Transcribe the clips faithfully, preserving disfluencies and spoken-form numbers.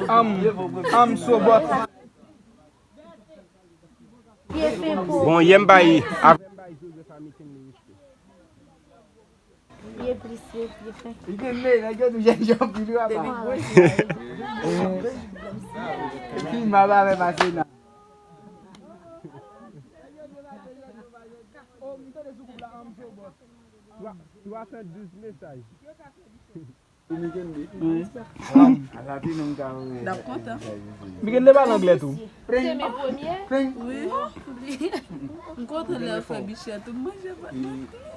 Am, am so bòt. Bon, yè m bay. Ye plis, ye plis. Li gen men, nèg yo tou jèn jan pil, papa. Fin mal avè pase nan. Twa san douz mesaj. Wi. Ala ti nou ka wè. L ap kontan. Miguel, li pale anglè tou. Se men premye? Wi. M kontan lè yo fè bichèt tou. M manje pa.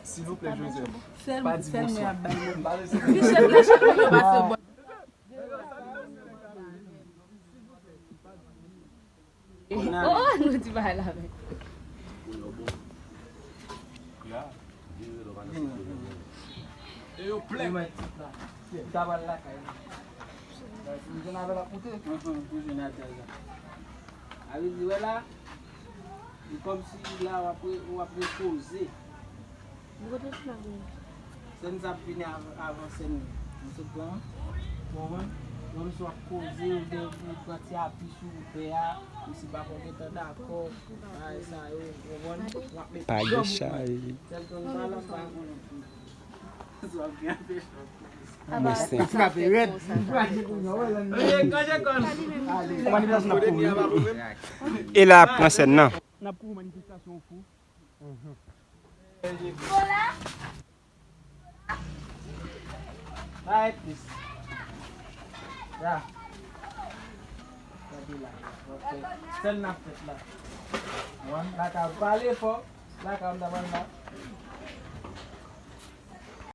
Silvouplè, Joseph. Sèl, sèl mwen ap bay. Bichèt la, chak moun yo pase bò. Oh, nou di bagay la men. E yo plè. Tabal lakay. Ou jwenn avè l ap moute? Ou jwenn avè l. A vle di, wè la, e kòmsi la w ap re-, w ap repoze. Sèn sa ap vini av-, avan sèn nou sot pran an. Ou konprann? Menm si w ap koze, ou gen, ou pran ti api sou pè a, ou si papa w gentan dakò, bagay sa yo, ou konprann? W ap met. Pa gen chay. Sèl konn sa la, m pa konnen. Sa w ap gen anpil chòk. Mwen sen. Frape rèd. Frape kounye a, wè, lan. Oye, kanje kòn. Manifestasyon n ap kouri. E la ap pran sèn nan. N ap kouri manifestasyon ou fou. Arrête plis. La. Gade la. Sèn n ap fèt la. Wan, la ka pale fò. La ka m ta pral la.